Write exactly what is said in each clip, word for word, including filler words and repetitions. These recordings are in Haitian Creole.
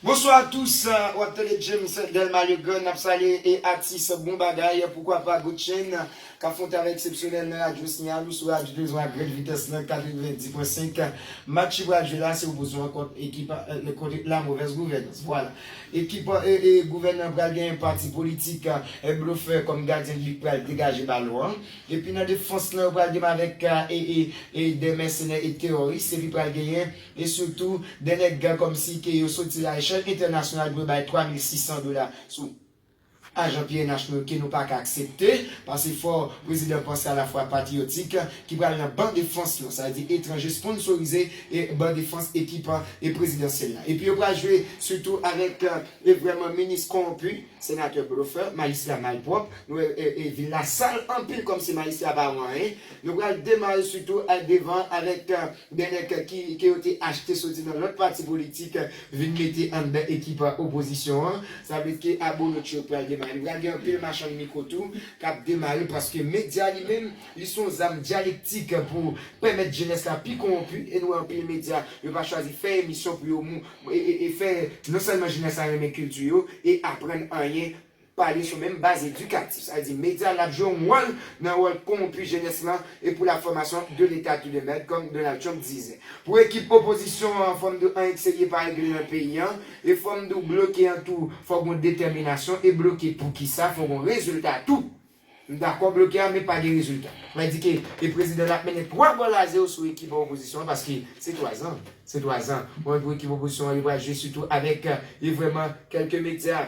Bonsoir à tous, euh, w ap tande James Delma Legrand, n ap salye e atis Bon Bagay, poukwa pa Goodchain, k ap fè yon travay eksepsyonèl nan radyo Siyal ou sou radyo televizyon a grande vitesse nan quatre-vingt-dix point cinq. Match ki pral jwe la, se opozisyon an kont ekip, euh, kont la mauvaise gouvernance. Vwala. Ekip, euh, e, e, gouvènan pral gen pati politik, euh, blofè kòm gadyen de bi k pral degaje balon an. Epi nan defans lan, yo pral demen avèk, euh, e, e, e de mèsenè e teworis, epi pral genyen e sitou de nèg kòmsi ke yo soti la echèl entènasyonal pou yo bay twa mil sis san dola sou ajan P N H nou yo ke nou pa ka aksepte, paske fò prezidan panse a la fwa patriyotik ki pral nan ban defans lan, sa vle di etranje sponsorize e ban defans ekip e prezidansyèl la. Epi yo pral jwe sitou avèk e vrèman minis kowonpi, senatè blofè, majistra malpwòp, nou wè e, e vil la sal anpil kòmsi majistra pa wè anyen. Nou pral demare sitou a devan avèk e de nèg ki, ke yo te achte soti nan lòt pati politik, vin mete anndan ekip opozisyon an. Sa vle di ke abolotcho pral demare. Li pral gen anpil machann mikwo tou k ap demare paske medya li menm, li se yon zam dyalektik pou pèmèt jenès la pi kowonpi. E nou wè anpil medya, yo pa chwazi fè emisyon pou yo mou, e, e, e fè non sèlman jenès la renmen kilti yo e aprann anyen pale sou menm baz edikatif. Sa vle di medya l ap jwe yon wòl nan wòl kowonpi jenès lan e pou la fòmasyon de leta tout de mèd, kòm Donald Trump dizè. Pou ekip opozisyon an, fò m di w anyen k serye pa regle nan peyi an, e fò m di w bloke an tou, fò gen yon detèminasyon, e bloke poukisa, fò gen yon rezilta tou. M dakò bloke an, men pa gen rezilta. Sa vle di ke e prezidan l ap mennen twa gòl a zewo sou ekip opozisyon an, paske se twazan, se twazan. Mwen pou ekip opozisyon an, yo pral jwe sitou avèk e vrèman kèlke medya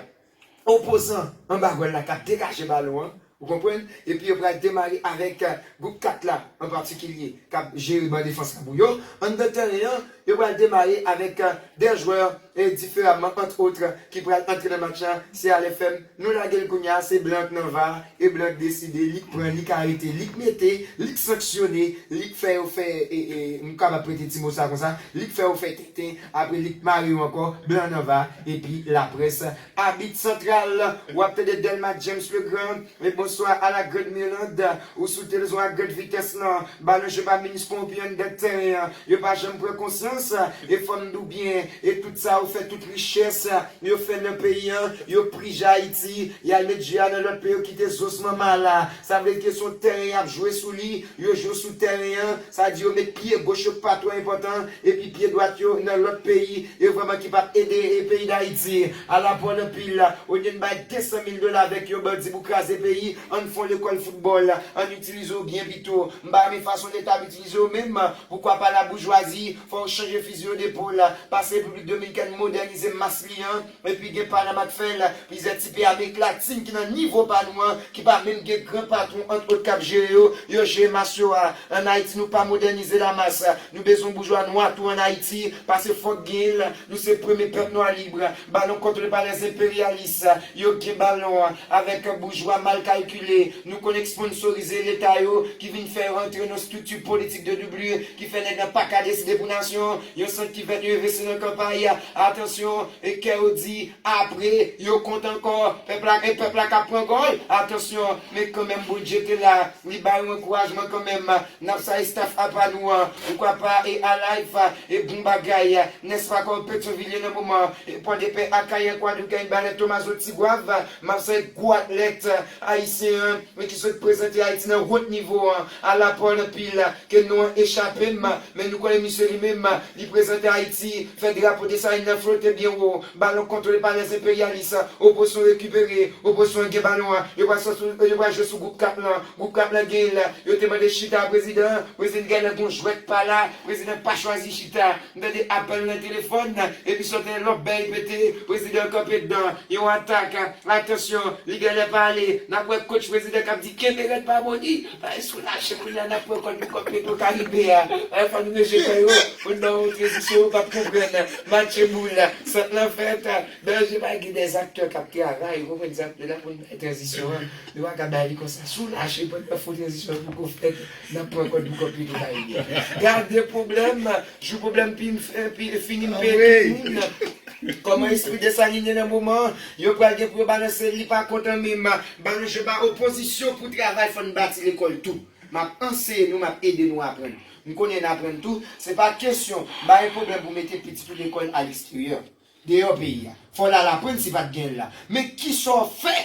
opozan anba gòl la k ap degaje balon an, ou konprann? Epi yo pral demare avèk e gwoup kat la an patikilye k ap jere ban defans la pou yo. Anndan tèren an, yo pral demare avèk e de jwè e diferaman, ant otre, ki pral antre nan match la, se Al F M. Nou lage l kounye a, se blan k nan va a, e blan k deside, li k pran, li k arete, li k mete, li k sanksyone, li k fè yo fè, e, e, m kapab prete ti mo sa konsa, li k fè yo fè tenten, apre li k mare yo ankò, blan nan va, epi laprès. Abit santral, w ap tande Delma James Legrand, e bonswa a la Grande Mirlande, ou sou televizyon a grande vitesse nan, balon jwe pa minis kowonpi anndan tèren an, yo pa janm pran konsyans, e fò m di w byen, e tout sa yo fè, tout richès, yo fè nan peyi an, yo prije Ayiti, y al met je a nan lòt peyi, yo kite zosman mala. Sa vle di ke se yon tèren y ap jwe sou li, yo jwe sou tèren an, sa vle di yo met pye goch yo k pa twò enpòtan, epi pye dwat yo nan lòt peyi, yo vrèman ki p ap ede e peyi Dayiti. Alapòl anpil, olye n bay de san mil dola avèk yon bandi pou kraze peyi, ann fè yon lekòl foutbòl, ann itilize yo byen pito. M pa renmen fason Leta ap itilize yo menm, poukwa pa laboujwazi, fò yo chanje fizi yo depòl, pase Repiblik Dominikèn modènize mas li an, epi gen Panama k fè l, plizyè ti peyi Amerik Latin ki nan nivo pa nou an, ki pa menm gen gran patwon ant ot k ap jere yo, yo jere mas yo a. Ann Ayiti, nou pa modènize lamas, nou bezwen boujwa nwa tou ann Ayiti, paske fòk genyen l, nou se premye pèp nwa lib. Balon kontwole pa lèzenperyalis, yo gen balon an avèk boujwa mal kalkile, nou konn k sponsorize Leta yo ki vin fè yo rantre nan strikti politik de W, ki fè nèg la pa ka deside pou nasyon, yon sant ki vèt yo envesti nan kanpay, atansyon, e kè yo di, apre, yo kont ankò, pèp la, e pèp la k ap pran gòl, atansyon, men kanmenm Bondye te la, li ba yo ankourajman kanmenm, n ap salye staff apa nou an, poukwa pa e Alife, e Bon Bagay, nèspa kòm Petyonvilye nan moman, e Pòdepè, Akayè, Kwadouken, Balè, Tomazo, Tigwav, m ap salye gwo atlèt ayisyen an, men ki sot prezante Ayiti nan wot nivo an, alapòl anpil, ke non an echape m, men nou konnen misye li menm, li prezante Ayiti, fè drapo Desalin nan flote byen wo, balon kontwole pa lèzenperyalis, opozisyon rekipere, opozisyon an gen balon an, yo pral sot sou, yo pral jwe sou gwoup kat lan, gwoup kat lan gen l, yo te mande chita a prezidan, prezidan genlè gon jwèt pa la, prezidan pa chwazi chita, m tande apèl nan telefòn, epi sòt lòt bèy pete, prezidan kanpe dan, yon atak, atansyon, li genlè pale, n ap wè coach prezidan k ap di kenbe rèd pa boni, bay sou lache kounye a, n ap pran kòd pou kòd Petro Karibe a, bay fò nou rejete yo, pou n nan yon tranzisyon yo p ap konprann, match boul, sant lan fèt, danje pa gen dèzaktè k ap travay, ou konprann sa m di la pou n bay tranzisyon an, nou pa ka bay li konsa, sou lache pandan fo tranzisyon an poko fèt, n ap pran kòd pou kòd Petro Karibe. Gade pwoblèm, jou pwoblèm pi, pi fini m peye tout moun. Kòman espri Desalin ye nan moman an, yo pral gen pou yo balanse li pa kontan menm. Balon jwe pa opozisyon pou travay, fò n bati lekòl tou. M ap anseye nou, m ap ede nou aprann. M konnen n aprann tou, se pa kesyon, m pa gen pwoblèm pou mete pitit ou lekòl aleksteryè. Deyò peyi a. Fò w al aprann si pa t gen l la. Men kisa w fè?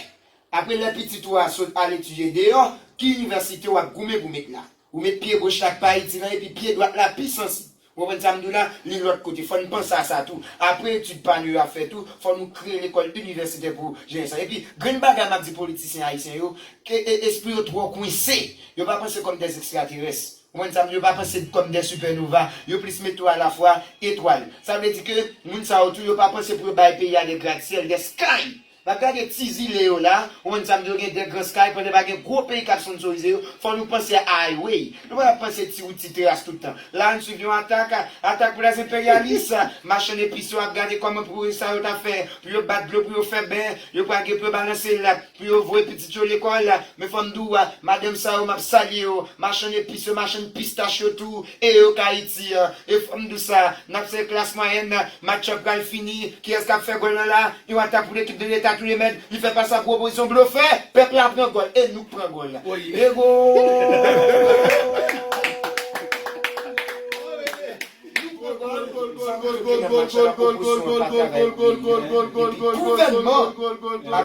Apre lè pitit ou a sot al etidye deyò, ki inivèsite w ap goumen pou met la? Ou met pye goch la k pa Ayiti lan, epi pye dwat la pi sansib. Ou konprann sa m di w la? Li lòt kote. Fò n panse a sa tou. Apre etid pa nou yo ap fè tou, fò nou kreye lekòl inivèsitè pou jenès lan. Epi, grenn bagay m ap di politisyen ayisyen yo, ke e, espri yo twò kwense. Yo pa panse kòm dè ekstraterès. Ou konprann sa m di w? Yo pa panse kòm dè sipènova. Yo plis met yo a la fwa etwal. Sa vle di ke moun sa yo tou, yo pa panse pou yo bay peyi a de gratsyèl, de sky. N ap gade ti zile yo la, ou konn sa m di yo, gen de gran sky, pandan pa gen gwo peyi k ap sponsorize yo, fò nou panse highway. Nou pa panse ti wout, ti teras tout tan. La, n swiv yon atak, atak pou lèzenperyalis, machann epis yo ap gade kòman pou sa yo ta fè, pou yo bat dlo, pou yo fè bè, yo pral gen pou yo balanse lat, pou yo voye pitit yo lekòl. Men fò m di w, madanm sa yo, m ap salye yo, machann epis yo, machann pistach yo tou, e yo k Ayiti, e fò m di w sa, n ap se klas mwayèn, match la pral fini, kiyès k ap fè gòl lan la? Yon atak pou lekip de leta tou le mèd. Li fè pas a pwopozisyon blofè. Pèp la pran gòl. E nou k pran gòl la. Oye. E gòl! Gouvènman